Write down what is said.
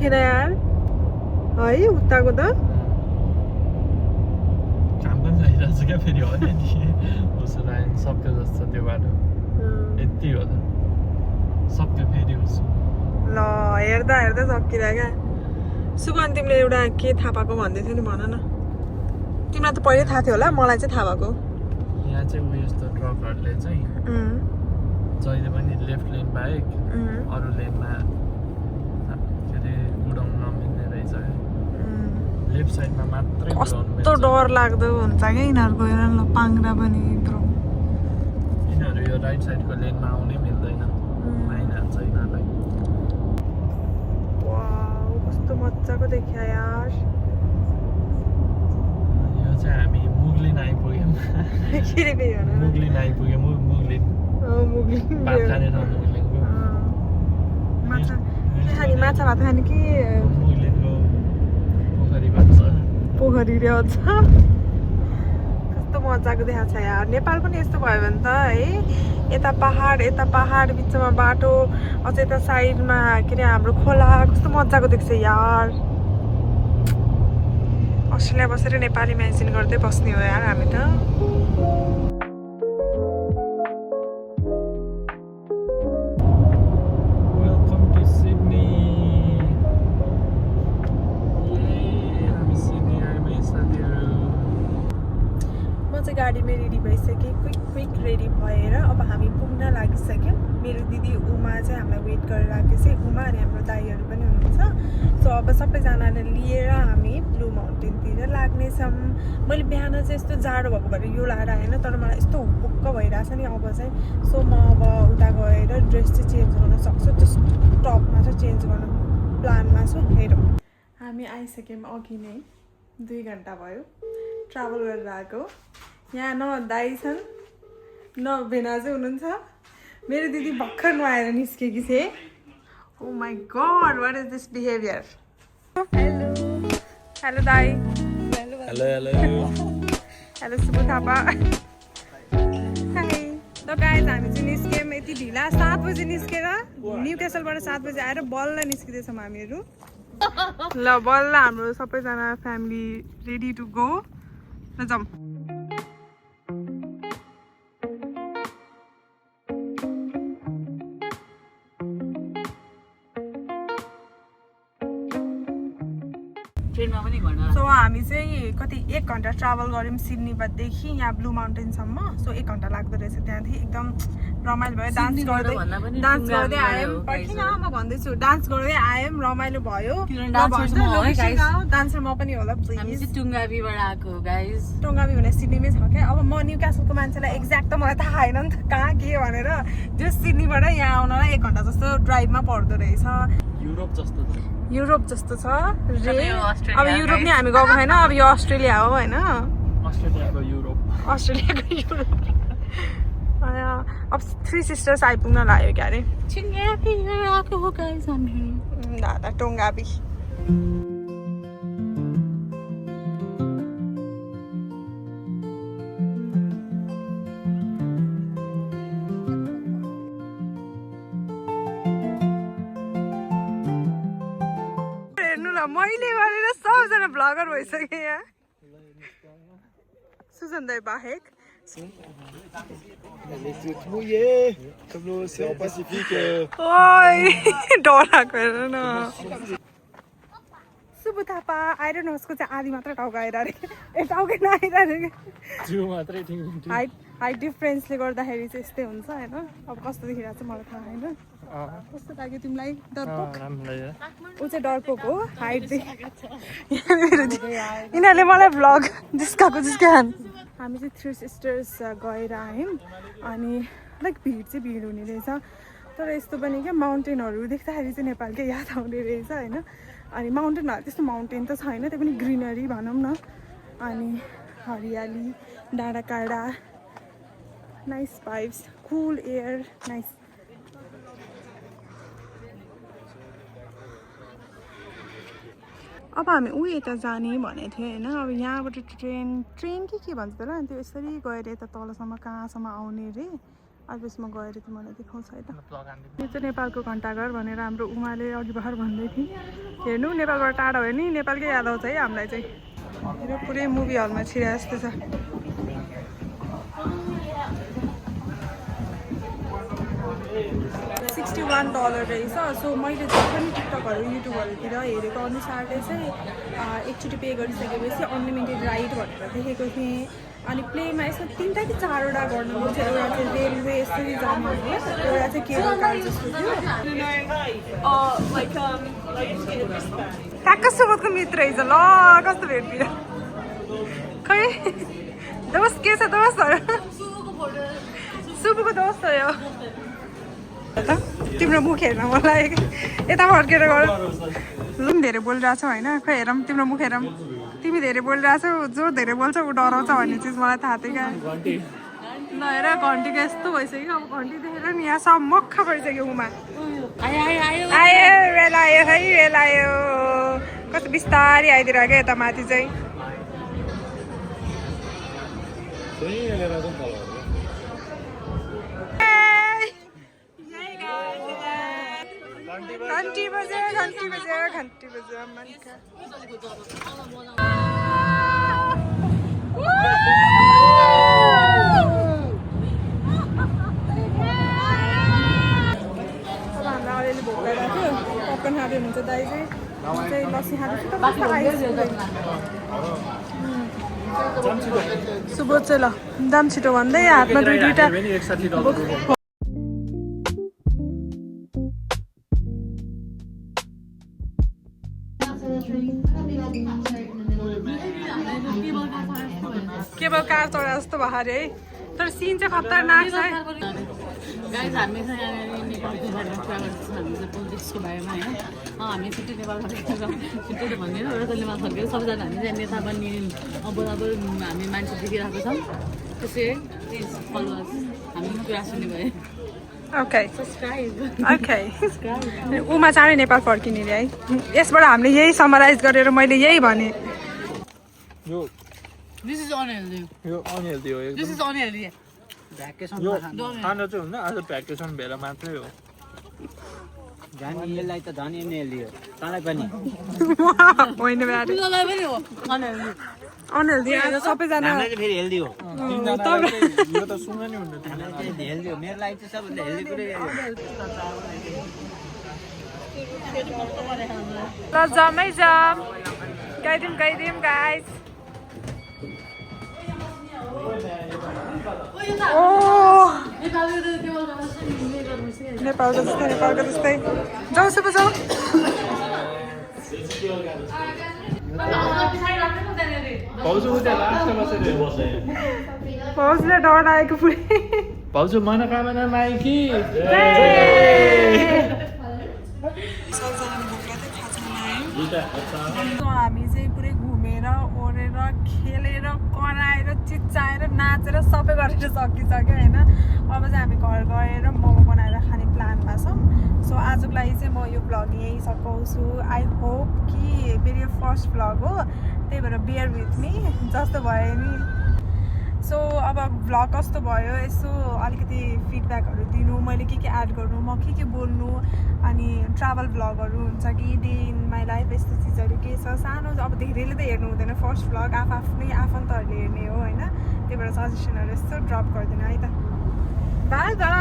देखेन यार है उताको त काम पनि लागिरहेको छ क्या फेरि हो नि उसो लाइन सक्यो जस्तो त्यो बाटो यति हो त सक्यो फेरि उसो ल हेर्दा हेर्दा सकिरह्यो क्या सुगन तिमीले एउटा के थाहा पाएको भन्दै थियौ नि भन न तिमीलाई त पहिल्यै थाहा थियो होला मलाई चाहिँ थाहा भएको यहाँ चाहिँ उयो यस्तो ट्रकहरूले चाहिँ जहिले पनि लेफ्ट लेन बाहेक अरू लेनमा के अरे कुदाउनु नमिल्ने रहेछ लेफ्ट साइडमा मात्रै कस्तो डर लाग्दो हुन्छ क्या यिनीहरूको हेर न पाङ्रा पनि यत्रो यिनीहरू यो राइट साइडको लेनमा आउनै मिल्दैन माइन हान्छ यिनीहरूलाई वाउ कस्तो मजाको देखिया यार यो चाहिँ हामी मुगलिन आइपुग्यौँ के रे फेरि भन मुगलिन आइपुग्यौँ मुगलिन भात खाने ठाउँ मुगलिनको माछा के खाने माछा भात खाने कि मुगलिनको पोखरी भात छ पोखरी रहेछ कस्तो मजाको देखाएको छ यार नेपाल पनि यस्तो भयो भने त है यता पहाड बिचमा बाटो अझ यता साइडमा के अरे हाम्रो खोला कस्तो मजाको देख्छ यार अस्ट्रेलिया बसेर नेपाली इमेजिन गर्दै बस्ने हो यार हामी त गाडीमै रेडी भइसक्यो क्विक रेडी भएर अब हामी पुग्न लागिसक्यौँ मेरो दिदी उमा चाहिँ हामीलाई वेट गरेर राखेको छ उमा अनि हाम्रो दाइहरू पनि हुनुहुन्छ सो अब सबैजनाले लिएर हामी ब्लू माउन्टेनतिर लाग्नेछौँ मैले बिहान चाहिँ यस्तो जाडो भएको भएर यो लगाएर आएन तर मलाई यस्तो हुक्क भइरहेछ नि अब चाहिँ सो म अब उता गएर ड्रेस चाहिँ चेन्ज गर्न सक्छु जस्ट टपमा चाहिँ चेन्ज गर्न प्लानमा छु हेरौँ हामी आइसक्यौँ अघि नै 2 घन्टा भयो ट्राभल गरेर आएको यहाँ न दाइ छन् न भेनाजु हुनुहुन्छ मेरो दिदी भर्खर नुहाएर निस्केकी थिए oh my God what is this behaviour hello hello दाइ hello hello hello Subu Thapa hi त गाइज हामी चाहिँ निस्क्यौँ यति ढिला 7 बजे निस्केर न्यू क्यासलबाट 7 बजे आएर बल्ल निस्किँदैछौँ हामीहरू ल बल्ल हाम्रो सबैजना फ्यामिली रेडी टु गो ल जाउँ सो हामी चाहिँ कति 1 घन्टा ट्राभल गऱ्यौँ सिडनीदेखि यहाँ ब्लू माउन्टेनसम्म सो 1 घन्टा लाग्दो रहेछ त्यहाँदेखि एकदम रमाइलो भयो डान्स गर्दै आयौँ पर्खिन म भन्दैछु डान्स गर्दै आयौँ रमाइलो भयो डान्सर म पनि होला टुङ्गाबीबाट आएको गाइज टोङ्गाबी भने सिडनीमै छ क्या अब म न्यू क्यासलको मान्छेलाई एक्ज्याक्ट त मलाई थाहा छैन नि त कहाँ के भनेर जो सिडनीबाट यहाँ आउनलाई 1 घन्टा जस्तो ड्राइभमा पर्दो रहेछ युरोप जस्तो छ अब युरोप नि हामी गएको छैन अब यो अस्ट्रेलिया हो होइन अस्ट्रेलियाको युरोप अब 3 सिस्टर्स आइपुग्न लाग्यो क्या अरे दादा टोङ्गाबी मैले गरेर सबजना भ्लगर भइसक्यो यहाँ सुजन दाइ बाहेक डराएको हेर न सुबु थापा आइरहनु उसको चाहिँ आधी मात्र टाउको आइरहेको ए टाउकै नआइरहेको हाइट डिफरेन्सले गर्दाखेरि चाहिँ यस्तै हुन्छ होइन अब कस्तो देखिरहेको छ मलाई थाहा होइन कस्तो लाग्यो तिमीलाई डरपोक ऊ चाहिँ डरपोक हो हाइट यिनीहरूले मलाई भ्लग जिस्कान हामी चाहिँ 3 सिस्टर्स गएर आयौँ अनि लाइक भिड हुने रहेछ तर यस्तो पनि क्या माउन्टेनहरू देख्दाखेरि चाहिँ नेपालकै याद आउने रहेछ होइन अनि माउन्टेनहरू त्यस्तो माउन्टेन त छैन त्यो पनि ग्रिनरी भनौँ न अनि हरियाली डाँडाकाँडा नाइस भाइब्स कुल एयर नाइस अब हामी यता जाने भनेको थियो होइन अब यहाँबाट ट्रेन के भन्छ होला अनि त्यो यसरी गएर यता तलसम्म कहाँसम्म आउने रे अझै म गएर तिमीलाई देखाउँछ है त प्लग हान्दिनु यो चाहिँ नेपालको घण्टाघर भनेर हाम्रो उमाले अघि भर्खर भन्दै थिए हेर्नु नेपालबाट टाढा भयो नि नेपालकै याद आउँछ है हामीलाई चाहिँ यो पुरै मुभी हलमा छिरे जस्तो छ $61 रहेछ सो मैले जब पनि टिकटकहरू युट्युबहरूतिर हेरेको अनुसारले चाहिँ एकचोटि पे गरिसकेपछि अनलिमिटेड राइड भनेर देखेको थिएँ अनि प्लेमा यसमा 3टा कि 4वटा गर्नु मिल्छ एउटा चाहिँ रेलवे यसरी जानु होला एउटा चाहिँ केबल कार जस्तो थियो ट्याक्क सुबोधको मित्र रहेछ ल कस्तो भेटतिर खै दोस्त के छ दोस्तहरू सुबुको दोस्त हो यो तिम्रो मुख हेर्न मन लाग्यो यता फर्केर गर लु पनि धेरै बोलिरहेछौ होइन खै हेरौँ तिम्रो मुख हेरौँ तिमी धेरै बोलिरहेछौ जो धेरै बोल्छ ऊ डराउँछ भन्ने चिज मलाई थाहा थियो क्या ल हेर घन्टीको यस्तो भइसक्यो अब घन्टी देखेर नि यहाँ सब मक्ख परिसक्यो उमा आयो बेला आयो है बेला आयो कस्तो बिस्तारै आइदिएर क्या यता माथि चाहिँ घन्टी बज्यो घन्टी बज्यो घन्टी बज्यो हामीलाई अलिअलि भोक लागेको थियो पपकर्न खाँदै हुनुहुन्छ दाइ चाहिँ लस्सी खाँदैछु सुबोध चाहिँ ल दाम छिटो भन्दै हातमा दुईवटा केबल कार चढा जस्तो भयो अरे है तर सिन चाहिँ खतरनाक छ है गाइज हामी चाहिँ यहाँनिर नेपालको बारेमा कुरा गर्दैछौँ हामी चाहिँ पोलिटिक्सको बारेमा होइन हामी छुट्टै नेपाल फर्केको छुट्टै भन्दैन र नेपाल फर्केको सबैजना हामी चाहिँ नेता बन्ने अब हामी मान्छे देखिरहेको छौँ त्यसै प्लिज फलो अस हामी कुरा सुन्ने भए ओके सब्सक्राइब ओके उमा चाँडै नेपाल फर्किने रे है यसबाट हामीले यही समराइज गरेर मैले यही भने This is unhealthy. यो अनहेल्दी हो This is unhealthy. यो खाना चाहिँ हुन्न आज भ्याकेसन भएर मात्रै हो जानीलाई त धनी हेल्दी हो तँलाई पनि होइन ब्याड तिमीलाई पनि हो unhealthy. अनहेल्दी आज सबैजना हामीलाई चाहिँ फेरि हेल्दी हो यो त सुन्न नि हुन्न हामीलाई चाहिँ हेल्दी हो मेरो लागि चाहिँ सबभन्दा हेल्दी कुरै ल जम्मै जम गाइदिउँ गाइज नेपालको जस्तै जाउँ सुबु जाउँ भाउजूले डर लागेको पुरै भाउजू मनोकामना माइकी हामी चाहिँ पुरै घुमेर ओरेर खेलेर कराएर चिच्चाएर नाचेर सबै गरेर सकिसक्यो होइन अब चाहिँ हामी घर गएर मोमो बनाएर खाने प्लानमा छौँ सो आजको लागि चाहिँ म यो भ्लग यहीँ सघाउँछु आई होप कि मेरो फर्स्ट भ्लग हो त्यही भएर बियर विथ मी जस्तो भयो नि सो अब भ्लग कस्तो भयो यसो अलिकति फिडब्याकहरू दिनु मैले के एड गर्नु म के बोल्नु अनि ट्राभल भ्लगहरू हुन्छ कि डे इन माई लाइफ यस्तो चिजहरू के छ सानो अब धेरैले त हेर्नु हुँदैन फर्स्ट भ्लग आफ्नै आफन्तहरूले हेर्ने हो होइन त्यही भएर सजेसनहरू यस्तो ड्रप गर्दैन है त बाई बाई